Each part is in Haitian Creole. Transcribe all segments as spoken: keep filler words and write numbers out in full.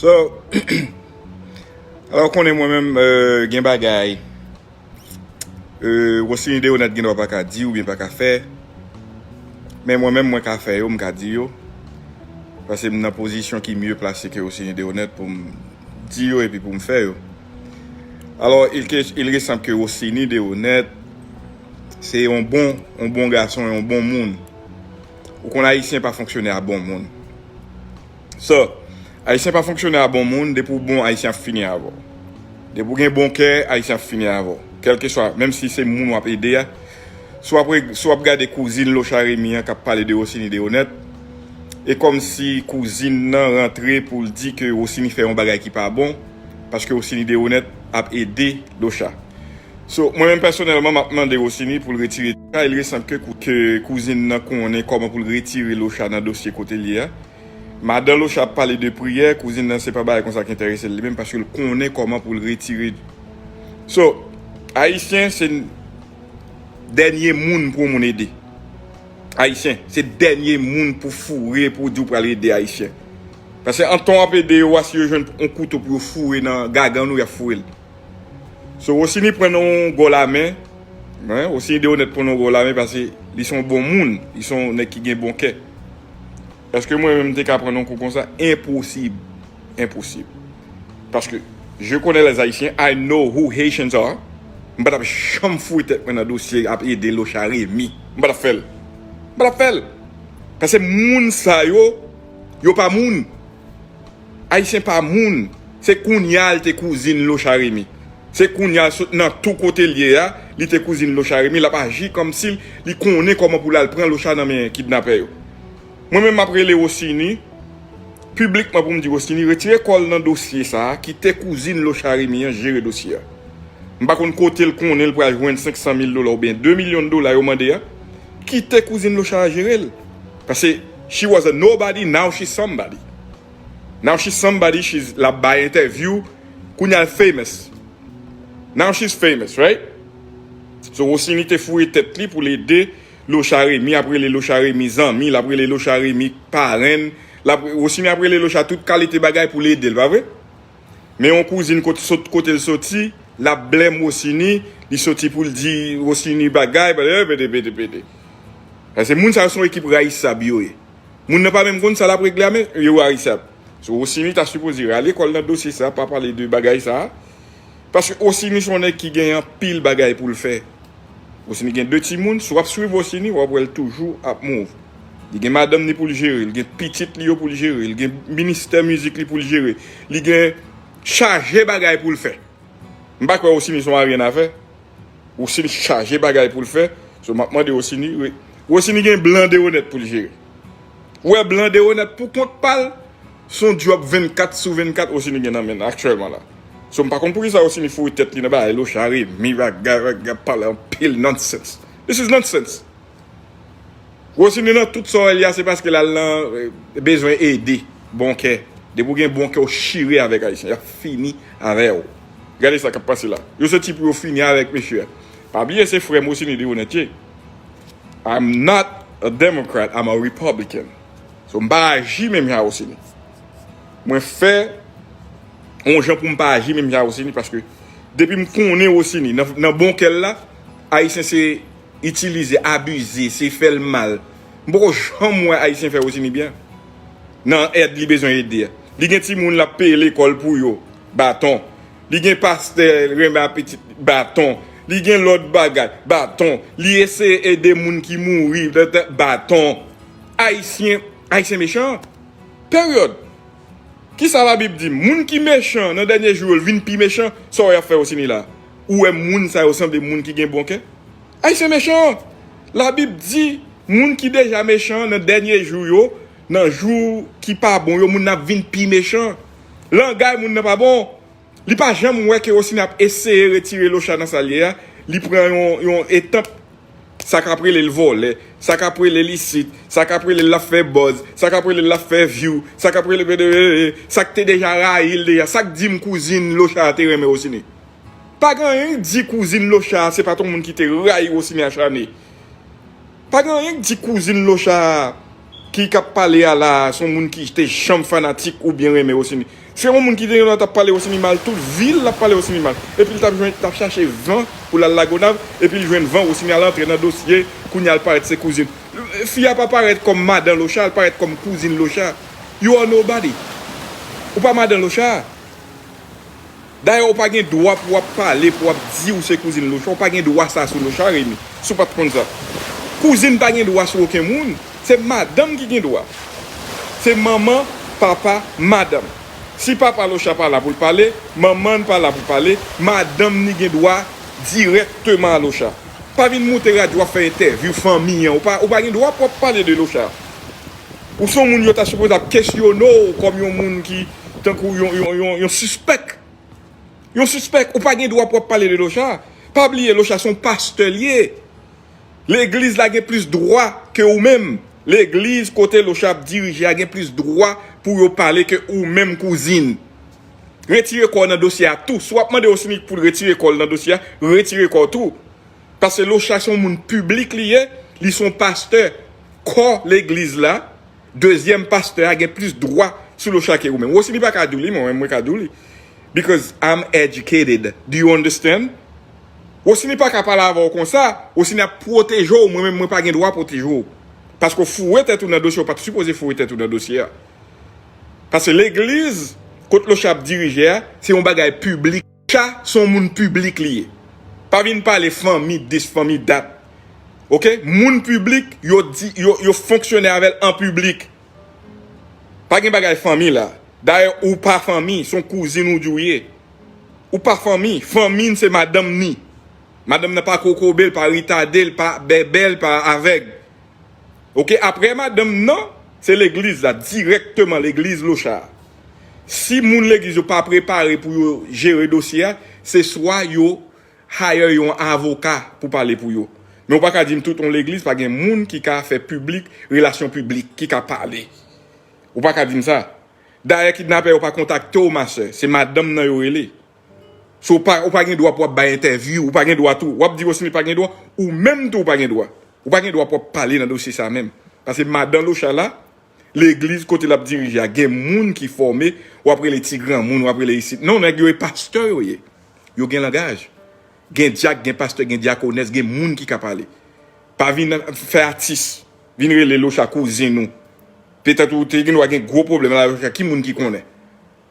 So, alò, konnen mwen menm, euh, gen bagay, euh, Rosiny Deronette gen dwa pa ka di oubyen pa ka fè. Men mwen menm, mwen ka fè yo, m ka di yo. Paske m nan pozisyon ki mye plase ke Rosiny Deronette pou m di yo epi pou m fè yo. Alò, il, ke- il resanm ke Rosiny Deronette se yon bon, yon bon gason, yon bon moun. Ou konn Ayisyen pa fonksyone a bon moun. So, Ayisyen pa fonksyone a bon moun, depi w bon, Ayisyen ap fini avè w. Depi w gen bon kè, Ayisyen ap fini avè w. Kèlkeswa, menm si se moun w ap ede a. Si w ap, si w ap gade kouzin Locha Remy an k ap pale de Rosiny Deronette, e kòmsi kouzin nan rantre pou l di ke Rosiny fè yon bagay ki pa bon, paske Rosiny Deronette ap ede Locha. So, mwen menm pèsonèlman, m ap mande Rosiny pou l retire Locha. Il resanm ke, kou- ke kouzin nan konnen kòman pou l retire Locha nan dosye kote l ye a. Madan Locha ap pale de priyè, kouzin nan se pa bagay konsa ki enterese l li menm, paske l konnen kòman pou l retire. So, Ayisyen se dènye moun pou moun ede. Ayisyen se dènye moun pou foure, pou di w pral ede Ayisyen. Paske antan w ap ede yo a, si yo jwenn yon kouto pou yo foure nan gagann ou, y ap foure l. So, Rosiny pran nan yon gò lamen. Wi, Rosiny Deronette pran nan yon gò lamen paske li se yon bon moun. Li se yon nèg ki gen bon kè. Èske mwen menm m te ka pran yon kou konsa? Enposib. Enposib. Paske je connais les Haïtiens, I know who Haitians are. M pa t ap janm foure tèt mwen nan dosye ap ede Locha Remy. M pa t ap fè l. M pa t ap fè l. Paske moun sa yo, yo pa moun. Ayisyen pa moun. Se kounye a l te kouzin Locha Remy. Se kounye a l sot nan tou kote l ye a, li te kouzin Locha Remy, l ap aji kòmsi li konnen kòman pou l al pran Locha nan men kidnapè yo. Mwen menm m ap rele Rosiny, piblikman pou m di Rosiny, retire kò l nan dosye sa a, kite kouzin Locha Remy an jere dosye a. M pa konn kote l konnen l pral jwenn senk san mil dola oubyen de milyon dola yo mande a. Kite kouzin Locha a jere l. Paske she was a nobody, now she's somebody. Now she's somebody, she's, l ap bay entèvyou, kounye a l famous. Now she's famous, right? So, Rosiny te foure tèt li pou l ede Locha Remy, ap rele Locha Remy zanmi, l ap rele Locha Remy parenn, l ap, Rosiny ap rele Locha tout kalite bagay pou l ede l, pa vre? Men yon kouzin kot, sot, kote l soti, l ap blame Rosiny, li soti pou l di Rosiny bagay, pede, pede, pede, pede. Paske moun sa yo se yon ekip rayisab yo ye. Moun nan pa menm konn sa l ap regle a, men yo rayisab. So, Rosiny ta sipoze rale kò l nan dosye sa, pa pale de bagay sa. Paske Rosiny se yon nèg ki gen anpil bagay pou l fè. Rosiny gen de timoun, si w ap swiv Rosiny, w ap wè l toujou ap move. Li gen madanm li pou l jere, li gen pitit li yo pou l jere, li gen ministè mizik li pou l jere, li gen chaje bagay pou l fè. M pa kwè Rosiny se yon aryen afè. Rosiny chaje bagay pou l fè. So, m ap mande Rosiny, re- Rosiny gen blan Deronette pou l jere. Ou wè blan Deronette pou kont pa l, se yon djòb vennkat sou vennkat Rosiny gen nan men l aktyèlman la. So, m pa konn poukisa Rosiny foure tèt li nan bagay Locha Remy, bagay, bagay, pale anpil nonsense. This is nonsense. Rosiny nan tout sa w wè li a, se paske l al nan, eh, bezwen ede, bon kè. Depi w gen bon kè, w chire avèk Ayisyen. Y ap fini avè w. Gade sa k ap pase la. Yo soti pou yo fini avèk mesye a. Pa bliye se frè m Rosiny Deronette ye. I'm not a Democrat, I'm a Republican. So, m pa aji menm jan a Rosiny. Mwen fè yon jan pou m pa aji menm jan a Rosiny, paske depi m konnen Rosiny, nan, nan bon kè l la, Ayisyen se itilize, abize, se fè l mal. M poko janm wè Ayisyen fè Rosiny byen. Nan èd li bezwen ede a. Li gen timoun l ap peye lekòl pou yo. Baton. Li gen pastè renmen apetit. Baton. Li gen lòt bagay. Baton. Li eseye ede moun ki mouri. Baton. Ayisyen, Ayisyen mechan. Peryòd. Kisa Labib di? Moun ki mechan nan dènye jou yo, l vin pi mechan. Sa w wè y ap fè Rosiny la? Ou wè moun sa yo sanble moun ki gen bon kè? Ayisyen mechan. Labib di, moun ki deja mechan nan dènye jou yo, nan jou ki pa bon yo, moun nan ap vin pi mechan. Langay moun nan pa bon. Li pa janm wè ke Rosiny ap eseye retire Locha nan sa l ye a. Li pran yon, yon etanp. Sa k ap rele l vòlè, sa k ap rele l isit, sa k ap rele l ap fè buzz, sa k ap rele l ap fè view, sa k ap rele, sa k te deja rayi l deja, sa k di m kouzin Locha a te renmen Rosiny. Pa gen anyen k di kouzin Locha a se pa t yon moun ki te rayi Rosiny achane. Pa gen anyen k di kouzin Locha a ki k ap pale a la a, se yon moun ki te janm fanatik oubyen renmen Rosiny. Se yon moun ki te gentan t ap pale Rosiny mal, tout vi l l ap pale Rosiny mal. Epi l t ap jwenn, t ap chache van pou l al Lagonav, epi l jwenn van, Rosiny al antre nan dosye, kounye a l parèt se kouzin. Fi a pa parèt kòm madan Locha, l parèt kòm kouzin Locha. You are nobody. Ou pa madan Locha. Dayè, ou pa gen dwa pou w ap pale, pou w ap di ou se kouzin Locha. Ou pa gen dwa sa sou Locha, Remy, si w pa t konn sa. Kouzin pa gen dwa sou okenn moun. Se madanm ki gen dwa. Se manman, papa, madanm. Si papa Locha pa la pou l pale, manman n pa la pou pale, madanm ni gen dwa dirèkteman a Locha. Pa vin moute radyo ap fè entèvyou fanmi an. Ou pa, ou pa gen dwa pou w ap pale de Locha. Ou se yon moun yo ta sipoze ap kesyone w kòm yon moun ki, tankou yon, yon, yon, yon sispèk. Yon sispèk, ou pa gen dwa pou w ap pale de Locha. Pa bliye, Locha se yon pastè l ye. Legliz la gen plis dwa ke ou menm. Legliz kote Locha ap dirije a gen plis dwa pou yo pale ke ou menm, kouzin. Retire kò w nan dosye a tou. Si w ap mande Rosiny pou l retire kò l nan dosye a, retire kò w tou. Paske Locha se yon moun piblik li ye, li se yon pastè. Kò legliz la, dezyèm pastè a gen plis dwa sou Locha ke ou menm. Rosiny pa ka di w li, mwen menm mwen ka di w li. Because I'm educated. Do you understand? Rosiny pa ka pale avè w konsa. Rosiny ap pwoteje w, mwen menm mwen pa gen dwa pwoteje w. Paske w foure tèt ou nan dosye, ou pa t sipoze foure tèt ou nan dosye a. Paske legliz kot Locha ap dirije a, se yon bagay piblik. Locha se yon moun piblik li ye. Pa vin pale fanmi dis, fanmi dat. Oke? Moun piblik, yo di, yo, yo fonksyone avè l an piblik. Pa gen bagay fanmi la. Dayè, ou pa fanmi, se yon kouzin ou di w ye. Ou pa fanmi. Fanmi n se madanm ni. Madanm nan pa kokobe l, pa retade l, pa bèbè l, pa avèg. Oke, apre madanm nan, se legliz la, dirèkteman legliz Locha. Si moun legliz yo pa prepare pou yo jere dosye a, se swa yo hire yon avoka pou pale pou yo. Men ou pa ka di m tout yon legliz pa gen moun ki ka fè piblik, relasyon piblik, ki ka pale. Ou pa ka di m sa. Dayè, kidnapè yo pa kontakte w, ma sè. Se madanm nan yo rele. So, ou pa, ou pa gen dwa pou w ap bay entèvyou, ou pa gen dwa tou. W ap di Rosiny pa gen dwa, ou menm tou ou pa gen dwa. Ou pa gen dwa pou w ap pale nan dosye sa menm. Paske madan Locha la, legliz kote l ap dirije a, gen moun ki fòme, w ap rele ti granmoun, w ap rele isit. Non, nèg yo e pastè yo ye. Yo gen langaj. Gen dyak, gen pastè, gen dyakonès, gen moun ki ka pale. Pa vin fè atis, vin rele Locha kouzin ou. Petèt ou te gen dwa gen gwo pwoblèm la, Locha, ki moun ki konnen?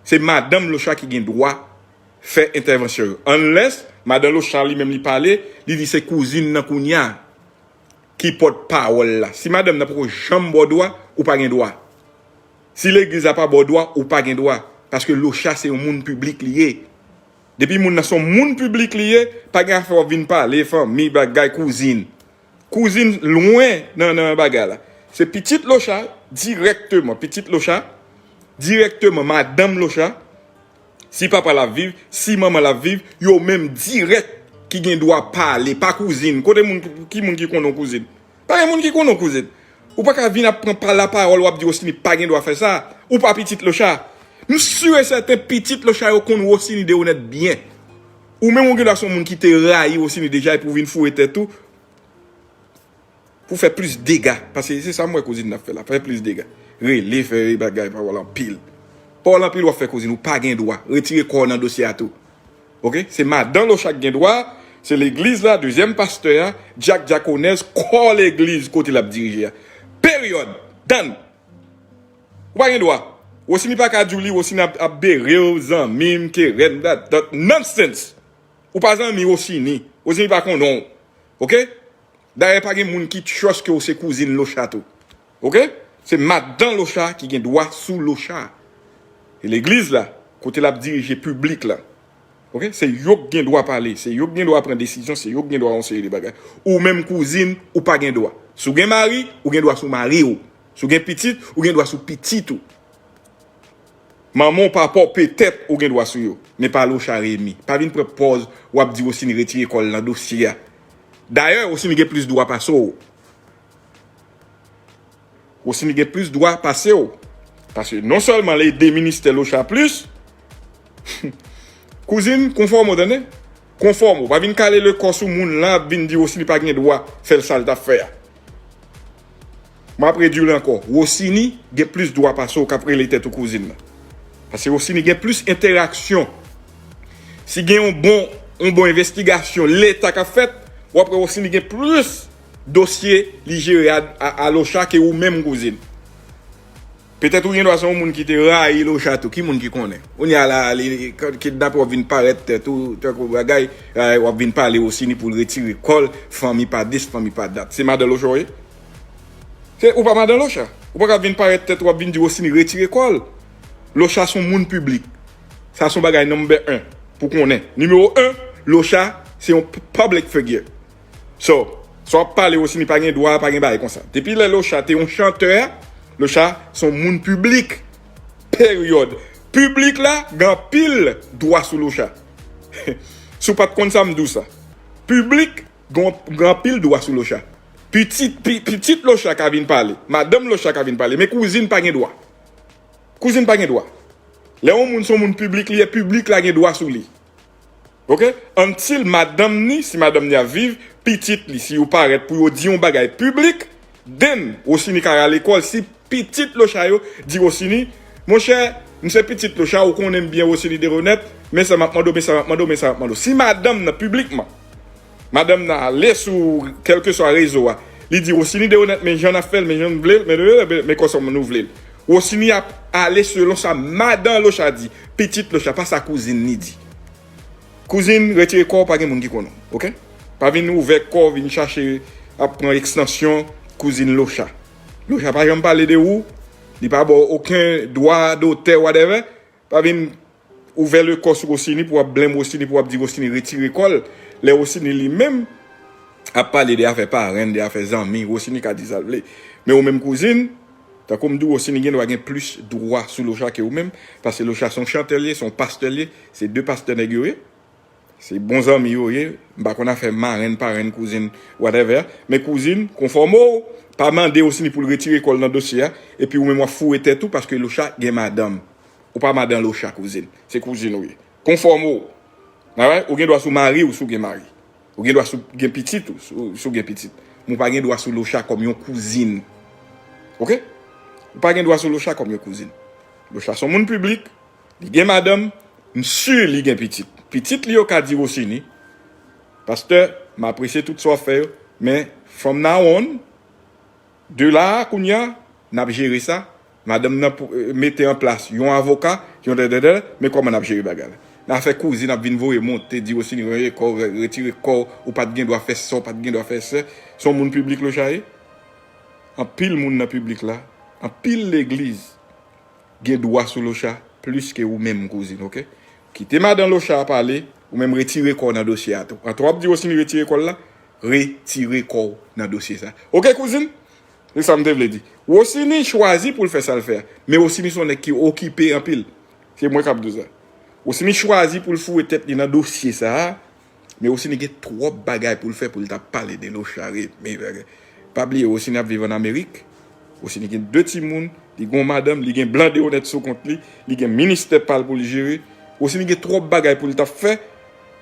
Se madanm Locha ki gen dwa fè entèvansyon yo. Unless, madan Locha li menm li pale, li di se kouzin nan kounye a ki pòt pawòl la. Si madanm nan poko janm ba w dwa, ou pa gen dwa. Si legliz la pa ba w dwa, ou pa gen dwa. Paske Locha se yon moun piblik li ye. Depi moun nan se yon moun piblik li ye, pa gen afè w ap vin pale fanmi, bagay, kouzin. Kouzin lwen nan, nan bagay la. Se pitit Locha, dirèkteman, pitit Locha, dirèkteman, madanm Locha, si papa l ap viv, si manman l ap viv, yo menm dirèk ki gen dwa pale, pa kouzin. Kote moun, ki moun ki konnen w kouzin? Pa gen moun ki konnen w kouzin. Ou pa ka vin ap pran pa lapawòl, w ap di Rosiny pa gen dwa fè sa. Ou pa pitit Locha. M si e sèten pitit Locha yo konn Rosiny de onèt byen. Ou menm ou gen dwa se yon moun ki te rayi Rosiny deja epi w vin foure tèt ou pou fè plis dega. Paske se sa m wè kouzin nan ap fè la, fè plis dega. Rele, fè bagay, pawòl anpil. Pawòl anpil w ap fè kouzin, ou pa gen dwa. Retire kò w nan dosye a tou. Oke? Se madan Locha k gen dwa, se legliz la, dezyèm pastè a, dyak, dyakonès, kò legliz kote l ap dirije a. Peryòd. Done. Ou pa gen dwa. Rosiny pa ka di w li, Rosiny ap, ap bere w, zanmi m, kerèn, dat, dat, nonsense. Ou pa zanmi Rosiny. Rosiny pa konnen w. Oke? Dayè, pa gen moun ki trust ke w se kouzin Locha tou. Oke? Se madan Locha ki gen dwa sou Locha. E legliz la, kote l ap dirije piblik la. Oke? Se yo k gen dwa pale, se yo k gen dwa pran desizyon, se yo k gen dwa yon seri de bagay. Ou menm kouzin, ou pa gen dwa. Si w gen mari, ou gen dwa sou mari w. Si w gen pitit, ou gen dwa sou pitit ou. Manman w, papa w, petèt ou gen dwa sou yo, men pa Locha Remy. Pa vin pran pòz w ap di Rosiny retire kò l nan dosye a. Dayè, Rosiny gen plis dwa pase w. Rosiny gen plis dwa pase w. Paske non sèlman l ede ministè Locha plis, kouzin, konfòme w, tande? Konfòme w. Pa vin kale le kò sou moun lan, ap vin di Rosiny pa gen dwa fè l sa l t ap fè a. M ap redi l ankò. Wosini gen plis dwa pase w k ap rele tèt ou kouzin nan. Paske Wosini gen plis entèraksyon. Si gen yon bon, yon bon envestigasyon Leta k ap fèt, w ap wè Wosini gen plis dosye li jere a, a, a Locha ke ou menm kouzin. Petèt ou gen dwa se yon moun ki te rayi Locha tou. Ki moun ki konnen? Kounye a la, li, li, kidnapè w ap vin parèt tèt ou, tankou bagay, eh, w ap vin pale Wosini pou l retire kò l, fanmi pa dis, fanmi pa dat. Se madan Locha w ye? Se, ou pa madan Locha. Ou pa ka vin parèt tèt ou ap vin di Wosini retire kò l. Locha se yon moun piblik. Sa se yon bagay number un pou konnen. Nimewo en, Locha se yon p-, public figure. So, sa w ap pale Wosini pa gen dwa, pa gen bagay konsa. Depi lè Locha te yon chantè, Locha se yon moun piblik. Peryòd. Piblik la gen anpil dwa sou Locha. Si w pa t konn sa, m di w sa. Piblik gen, gen anpil dwa sou Locha. Pitit, pi-, pitit Locha ka vin pale. Madanm Locha ka vin pale. Men kouzin pa gen dwa. Kouzin pa gen dwa. Lè yon moun se yon moun piblik li ye, piblik la gen dwa sou li. Oke? Until madanm ni, si madanm ni ap viv, pitit li, si yo parèt pou yo di yon bagay piblik, then Wosini ka rale kò l. Si pitit Locha yo di Wosini, monchè, m se pitit Locha, ou konnen m byen Wosini Deronèt, men sa m ap mande w, men sa m ap mande w, men sa m ap mande w. Si madanm nan piblikman, madanm nan ale sou kèlkeswa rezo a, li di Wosini Deronèt, men jan n ap fè l, men jan n vle l, men, men, men, men kòman nou vle l. Wosini ap ale selon sa madan Locha di, pitit Locha, pa sa kouzin ni di. Kouzin, retire kò w, pa gen moun ki konnen w, oke? Pa vin ouvè kò w, vin chache ap pran ekstansyon kouzin Locha. Locha pa janm pale de ou, li pa ba w okenn dwa dotè, whatever. Pa vin ouvè le kò sou Wosini pou w ap blenm Wosini, pou w ap di Wosini retire kò l. Lè Wosini li menm ap pale de afè parenn, de afè zanmi, Wosini ka di sa l vle. Men ou menm kouzin, tankou m di w, Wosini gen dwa gen plis dwa sou Locha ke ou menm, paske Locha se yon chantè l ye, se yon pastè l ye, se de pastè nèg yo ye. Se bon zanmi yo ye, m pa konn afè marenn, parenn, kouzin, whatever. Men kouzin, konfòme w, pa mande Wosini pou l retire kò l nan dosye a, epi ou menm w ap foure tèt ou paske Locha gen madanm. Ou pa madan Locha, kouzin. Se kouzin ou ye. Konfòme w. Alright? Ou gen dwa sou mari w si w gen mari. Ou gen dwa sou gen pitit ou si w, si w gen pitit. Men ou pa gen dwa sou Locha kòm yon kouzin. Oke? Ou pa gen dwa sou Locha kòm yon kouzin. Locha se yon moun piblik. Li gen madanm, m si li gen pitit. Pitit li yo ka di Wosini, pastè, m apresye tout sa w ap fè yo, men from now on, de la a kounye a, n ap jere sa. Madanm nan pou, eh, mete an plas yon avoka, yon dèdèdè, men kòman n ap jere bagay la. Nan afè kouzin ap vin voye monte, di Wosini, retire kò w, retire kò w, ou pa t gen dwa fè sa, ou pa t gen dwa fè sa. Se yon moun piblik Locha ye. Anpil moun nan piblik la, anpil legliz gen dwa sou Locha plis ke ou menm, kouzin, oke? Kite madan Locha a pale, ou menm retire kò w nan dosye a tou. Antò w ap di Wosini retire kò l la, retire kò w nan dosye sa. Oke, kouzin? Se sa m te vle di. Wosini chwazi pou l fè sa l fè a. Men Wosini se yon nèg ki okipe anpil. Se mwen k ap di w sa. Wosini chwazi pou l foure tèt li nan dosye sa a. Men Wosini gen twòp bagay pou l fè pou l ta pale de Locha, re-, men, pa bliye, Wosini ap viv ann Amerik. Wosini gen de timoun, li gen yon madanm, li gen blan de onèt sou kont li, li gen ministè pa l pou l jere. Wosini gen twòp bagay pou l ta fè.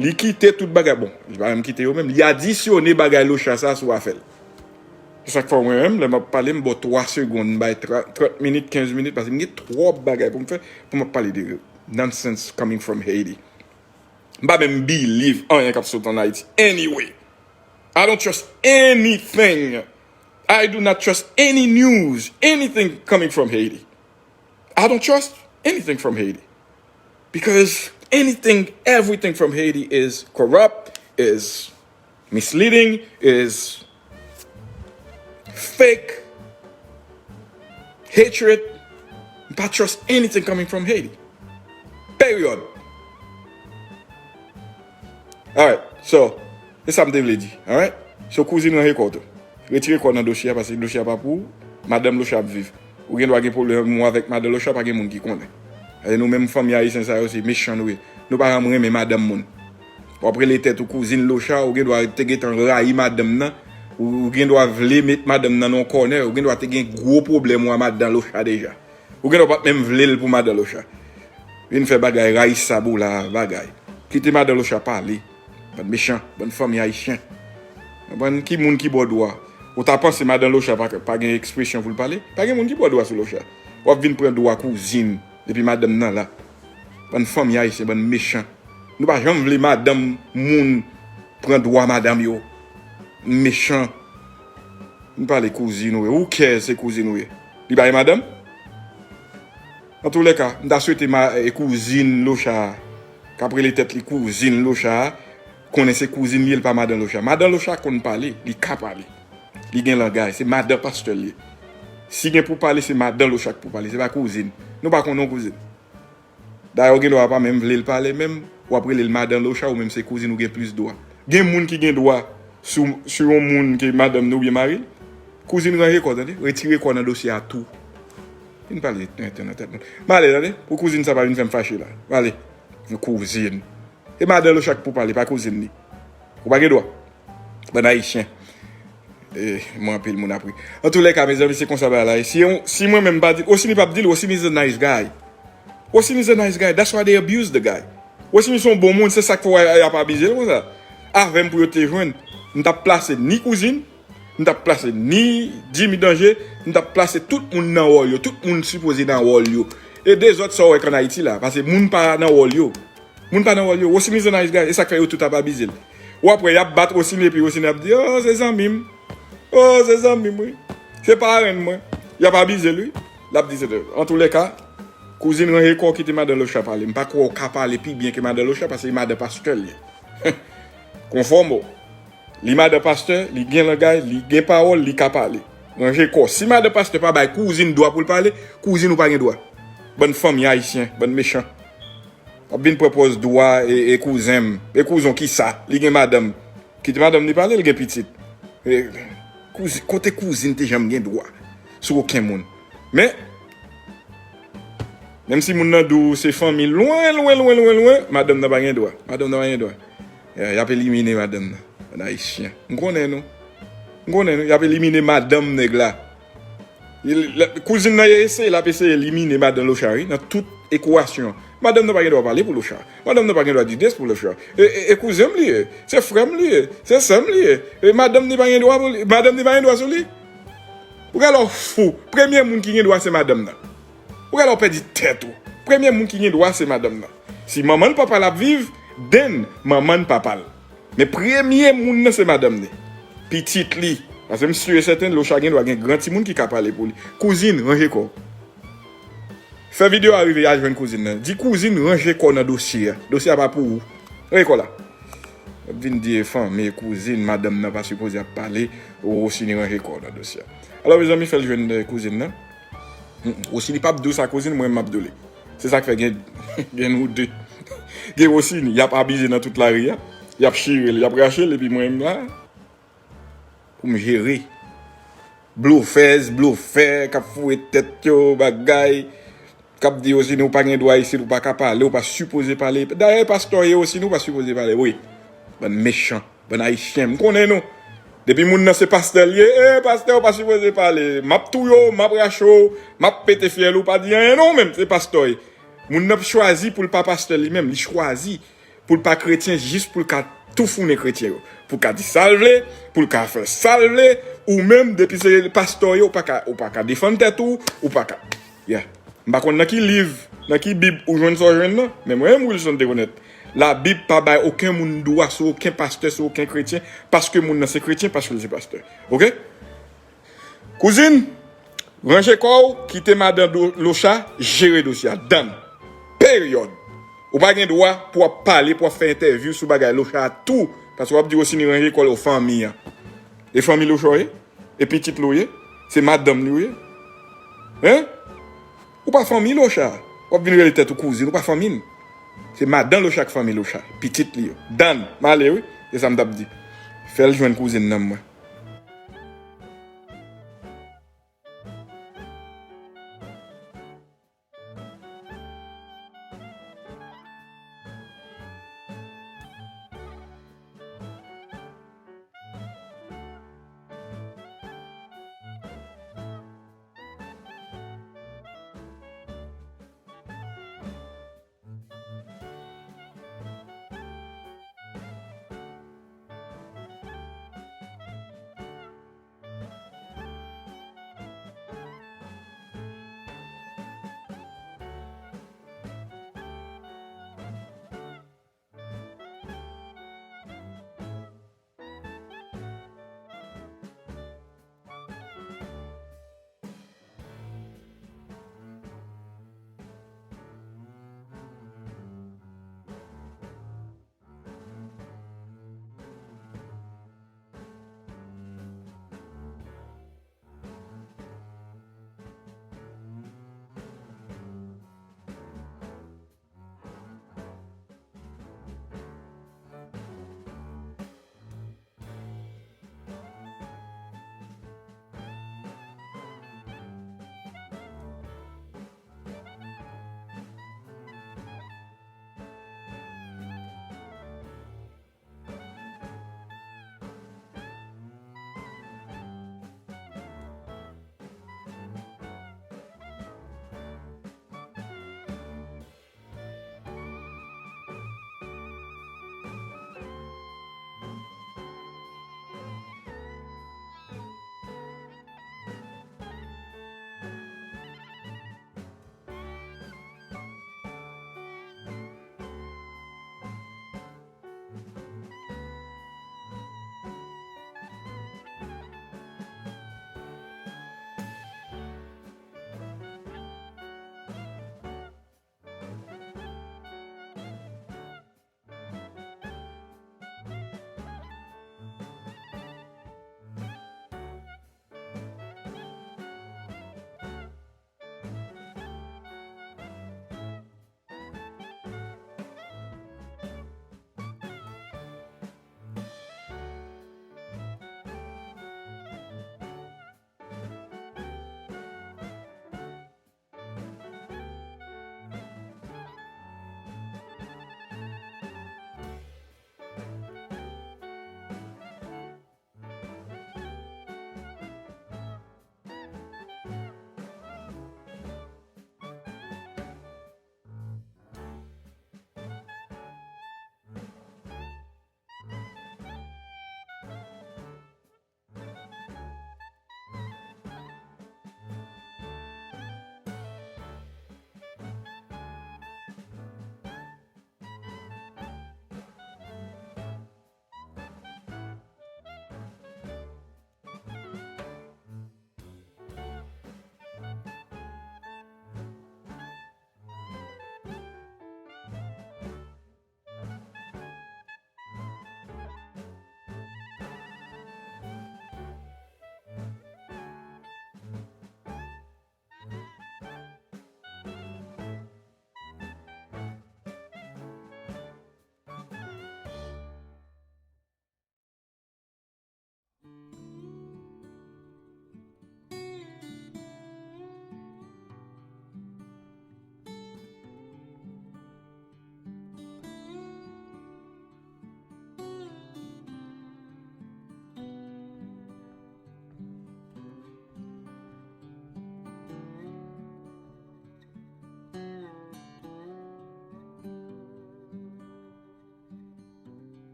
Li kite tout bagay. Bon, li pa menm kite yo menm. Li adisyone bagay Locha sa sou afè l. Se sa k fè mwen menm, lè m ap pale, m ba w twa segonn, m bay tra-, trant minit, kenz minit, paske m gen twòp bagay pou m fè, pou m ap pale de nonsense coming from Haiti. M pa menm believe anyen k ap sot ann Ayiti. Anyway, I don't trust anything. I do not trust any news, anything coming from Haiti. I don't trust anything from Haiti. Because anything, everything from Haiti is corrupt, is misleading, is fake, hatred. M pa trust anything coming from Haiti. Period. Alright, so, se sa m te vle di. Alright? So, kouzin, ranje kò w tou. Retire kò w nan dosye a, paske dosye a pa pou ou. Madanm Locha ap viv. Ou gen dwa gen pwoblèm ou avèk madan Locha, pa gen moun ki konnen. E nou menm fanmi ayisyen sa yo, se mechan nou ye. Nou pa janm renmen madanm moun. W ap rele tèt ou kouzin Locha, ou gen dwa te gentan rayi madanm nan. Ou, ou gen dwa vle met madanm nan nan yon kònè, ou gen dwa te gen gwo pwoblèm ou a madan Locha deja. Ou gen dwa pa t menm vle l pou madan Locha. Vin fè bagay, rayi sa boula bagay. Kite madan Locha pale. Bann mechan, bann fanmi ayisyen. Konprann ki moun ki ba w dwa. Ou ta panse madan Locha pa, pa gen ekspresyon pou l pale? Pa gen moun ki ba w dwa sou Locha. W ap vin pran dwa kouzin, epi madanm nan la. Bann fanmi ayisyen, bann mechan. Nou pa janm vle madanm moun pran dwa madanm yo. Mechan. M pale kouzin ou ye. Who cares se kouzin ou ye? Li pa gen madanm? Antoulèka, m ta swete ma, e, kouzin Locha a, k ap rele tèt li kouzin Locha a, konnen se kouzin li ye, li pa madan Locha. Madan Locha konn pale, li ka pale. Li gen langay, se madan pastè l ye. Si gen pou pale, se madan Locha k pou pale, se pa kouzin. Nou pa konnen yon kouzin. Dayè, w gen dwa pa menm vle l pale menm, w ap rele l madan Locha, ou menm se kouzin, ou gen plis dwa. Gen moun ki gen dwa sou, sou yon moun ke madanm ni oubyen mari l. Kouzin, ranje kò w, tande. Retire kò w nan dosye a tou. Vin pale tenten nan tèt moun. M ale, tande. Pou kouzin sa pa vin fè m fache la. M ale. Kouzin. E madan Locha k pou pale, pa kouzin li. Ou pa gen dwa. Bann ayisyen. E, mwen anpil moun ap ri. Antoulèka, mezanmi, se konsa bagay la ye. Si, yon, si mwen menm pa di l, Osini p ap di l, Osini is a nice guy. Osini is a nice guy. That's why they abuse the guy. Osini se yon bon moun, se sa k fè w y ap abize l konsa. Avè m pou yo te jwenn, m t ap plase ni kouzin, m t ap plase ni Jimmy Danje, m t ap plase tout moun nan wòl yo, tout moun sipoze nan wòl yo. E dezòd sa w wè k ann Ayiti la, paske moun pa nan wòl yo. Moun pa nan wòl yo. Osini is a nice guy. E sa k fè yo tout ap abize l. W ap wè, y ap bat Osini epi Osini ap di, "Oh, se zanmi m. Oh, se zanmi m, wi. Se parenn mwen." Y ap abize l, wi. L ap di, se, antoulèka, kouzin, ranje kò w, kite madan Locha pale. M pa kwè w ka pale pi byen ke madan Locha, paske se madan pastè l ye. Konfòme w. Li madan pastè, li gen langay, li gen pawòl, li ka pale. Ranje kò w. Si madan pastè pa bay kouzin dwa pou l pale, kouzin ou pa gen dwa. Bann fanmi ayisyen, bann mechan. W ap vin pran pòz dwa e, e kouzen m. E kouzen w kisa? Li gen madanm. Kite madanm li pale, li gen pitit. E, kouzi-, kote kouzin te janm gen dwa sou okenn moun? Men, menm si moun nan di w se fanmi lwen, lwen, lwen, lwen, lwen, madanm nan pa gen dwa. Madanm nan pa gen dwa. Y, y ap elimine madanm nan. Bann ayisyen. M konnen nou. M konnen nou. Y ap elimine madanm nèg la. Kouzin nan eseye, l ap eseye elimine madan Locha, wi, nan tout ekwasyon. Madanm nan pa gen dwa pale pou Locha. Madanm nan pa gen dwa di de pou Locha. E, e, e kouzen m li ye. Se frè m li ye. Se sè m li ye. E madanm ni pa gen dwa pou li. Madanm ni pa gen dwa sou li. Ou genlè w fou. Premye moun ki gen dwa se madanm nan. Ou genlè w pèdi tèt ou. Premye moun ki gen dwa se madanm nan. Si manman l papa l ap viv, then manman l papa l. Men premye moun nan se madanm ni. Pitit li. Paske m si e sèten Locha gen dwa gen gran timoun ki ka pale pou li. Kouzin, ranje kò w. Fè videyo a rive al jwenn kouzin nan. Di kouzin ranje kò w nan dosye a. Dosye a pa pou ou. Ranje kò w la. W ap vin di e fanmi, kouzin, madanm nan pa sipoze ap pale. Osini ranje kò w nan dosye a. Alò, mezanmi, fè l jwenn, eh, kouzin nan. Mm, Osini p ap di w sa kouzin, mwen m ap di w li. Se sa k fè gen, gen nou de. Gen Osini, y ap abize nan tout lari a. Y ap chire l, y ap rache l, epi mwen m la pou m jere. Blofèz, blofè, k ap foure tèt yo, bagay, k ap di Osini ou pa gen dwa isit, ou pa ka pale, ou pa sipoze pale. Dayè, pastè w ye Osini, ou pa sipoze pale, wi. Bann mechan. Bann ayisyen, m konnen nou. Depi moun nan se pastè l ye, e pastè ou pa sipoze pale. M ap touye w, m ap rache w, m ap pete fyèl ou, pa di anyen non, menm se pastè w ye. Moun nan chwazi pou l pa pastè li menm, li chwazi pou l pa kretyen jis pou l ka toufounen kretyen yo. Pou l ka di sa l vle, pou l ka fè sa l vle, ou menm depi se pastè w ye, ou pa ka, ou pa ka defann tèt ou, ou pa ka. Yeah. M pa konn nan ki liv, nan ki bib ou jwenn sa w jwenn nan, men mwen menm Wilson te konèt. Labib pa bay okenn moun dwa sou okenn pastè, sou okenn kretyen, paske moun nan se kretyen, paske l se pastè. Oke? Kouzin, ranje kò w, kite madan do, Locha jere dosye a. Done. Peryòd. Ou pa gen dwa pou w ap pale, pou w ap fè entèvyou sou bagay Locha a tou, paske w ap di Osini ranje kò l, o fanmi an. E fanmi Locha w ye? E pitit li w ye? Se madanm li w ye? Hein? Ou pa fanmi Locha. W ap vin rele tèt ou kouzin, ou pa fanmi l. Se madan Locha k fanmi Locha. Pitit li yo. Done. M ale wi. Se sa m t ap di. Fè l jwenn kouzin nan mwen.